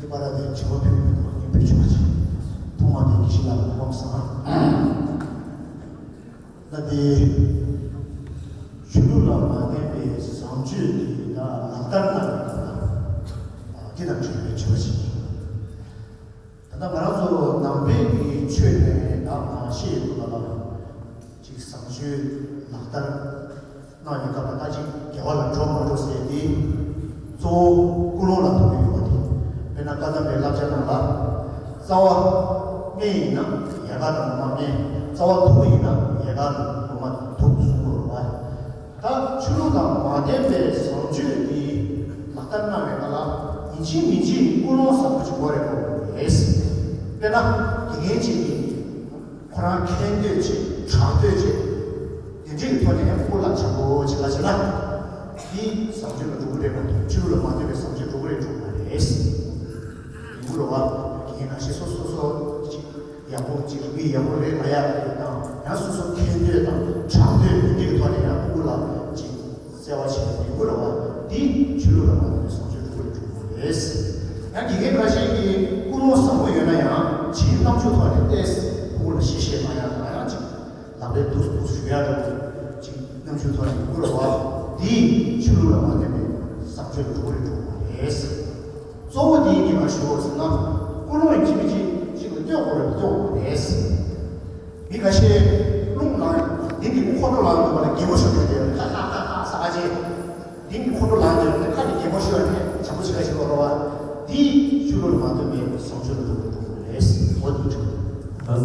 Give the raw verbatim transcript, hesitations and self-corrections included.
པ་ར་དེ་བྱེད་པ་ཕུལ་བའི་ཐོག་ནས་ཕུལ་ཆོག་པ་ཞིག་ཐོག་མ་དེ་ཉི་ཤུ་ལ་ལ་གོམས་སོང་། ད་དེ་ཆོས་ལུགས་ལ་མ་བརྟེན་པའི་བཟང་སྤྱོད་ཀྱི་ད་ལག་བསྟར་གནང་བའི་སྐབས་ལ་དེ་དང་འབྲེལ་བའི་དྲི་བ་ཞིག་ཡིན། ད་ལྟ་ང་རང་ཚོ་ནང་པའི་གི་ཆོས་ནས་ད་མ་ཤེས་ཡོད་པ་ལ་ཅིག་བཟང་སྤྱོད་ལག་བསྟར། གནང་ཡོད་སྐབས་ལ་ད་ཅིག་དགེ་བ་ལ་འགྲོ་མ་འགྲོ་ཟེར་དེ་གཙོ་བོ་ཀུན་སློང་ལ་ཐུག་གི་ཡོད་པ་དེ། དཔེར་ན་བཀའ་གདམས་པའི་བསླབ་བྱ་ནང་ལ། རྩ་བ་སྨན་ཡིན་ན་ཡལ་ག་དང་ངོ་མ་སྨན། རྩ་བ་དུག་ཡིན་ན་ཡལ་ག་དང་ངོ་མ་དུག་གསུངས་ཡོད་རེད་བ། ད་ཆོས་ལུགས་དང་མ་ལྡན་པའི་བཟང་སྤྱོད་དེ་ལག་བསྟར་གནང་བའི་སྐབས་ལ་ཡིན་གཅིག་མིན་གཅིག་ཀུན་སློང་བཟང་པོ་ཅིག་དགོས་རེད་དགོས་རེད། དཔེར་ན་དགེ་རྒན་ཅིག་གིས། ཁོ་རང་མཁྱེན་འདོད་བྱེད། དྲག་འདོད་བྱེད། དེ་འདྲའི་ཐོག་ནས་ཕྲུ་གུ་ལ་བྱམས་པོ་བྱེད་ལ་བྱེད་ན། འདི་བཟང་སྤྱོད་ལ་འགྲོ་གི་རེད་མ་གཏོགས་ཆོས་ལུགས་ལ་མ་ལྟོས་པའི་བཟང་སྤྱོད་འགྲོ་གི་རེད་འགྲོ་གི་མ་རེད། ཡིན་རོ་བ། ངས་ཁ་ཤས་སོ་སོ་སོ་ཅིག་ཡག་པོ་ཅིག་རིགས་ཡག་པོ་རེད་ལ་ཡག་རེད་དང་ཡང་སོ་སོ་མཁྱེན་འདོད་དང་དྲག་འདོད་དེ་འདྲའི་ཐོག་ནས་ཡང་ཕྲུ་གུ་ལ་ཅིག་བརྩེ་བ་བྱེད་པའི་ལས་འགུལ་བ་འདི་ཆོས་ལུགས་ལ་མ་ལྟོས་པའི་བཟང་སྤྱོད་འགྲོ་གི་རེད་འགྲོ་གི་རེད། ཡང་དགེ་རྒན་ཁ་ཤས་ཀྱིས་ཀུན་སློང་བཟང་པོ་ཡོད་ན་ཡང་ཕྱིའི་རྣམ་འགྱུར་ཐོག་ནས་ཏོག་ཙམ་ཕྲུ་གུ་ལ་གཤེ་གཤེ་མ་ཡང་ན་ཡང་ཅིག་ལག་པས་འདུག་འདུག་ཞུ་ཡ་འདྲ་བོ་ཅིག་རྣམ་འགྱུར་ཐོག་ནས་ལས་འགུལ་བ་འདི་ཆོས་ལུགས་ལ་མ་ལྟོས་པའི་བཟང་སྤྱོད་འགྲོ་གི་རེད་འགྲོ་གི་རེད། གཙོ་བོ་འདི་ངས་ག་ཞུ་བ་ཟེར་ན་ཀུན་སློང་ཡིན་གཅིག་མིན་གཅིག་གཅིག་ལ་གཏོད་དགོས་རེད་གཏོད་དགོས་རེད། མི་ཁ་ཤས་རླུང་ལངས་དེ་གི་ཁོ་ཁྲོ་ལངས་འདུག་པ་ལ་གད་མོ་ཤོར་ནས་བསྡད་ཁ་ཁ་ཁ་ཁ་ཟ་ཁ་ཅེ། དེ་གི་ཁོ་ཁྲོ་ལངས་འདུག་པ་ཁ་ནས་གད་མོ་ཤོར་ནས་བྱ་མོ་ཤི་ཁ་ཤི་ལོ་རོ་བ། འདི་ཆོས་ལུགས་ལ་མ་ལྟོས་པའི་བཟང་སྤྱོད་ལ་འགྲོ་དགོས་འགྲོ་དགོས་རེད། འོ་འདི་འདྲ།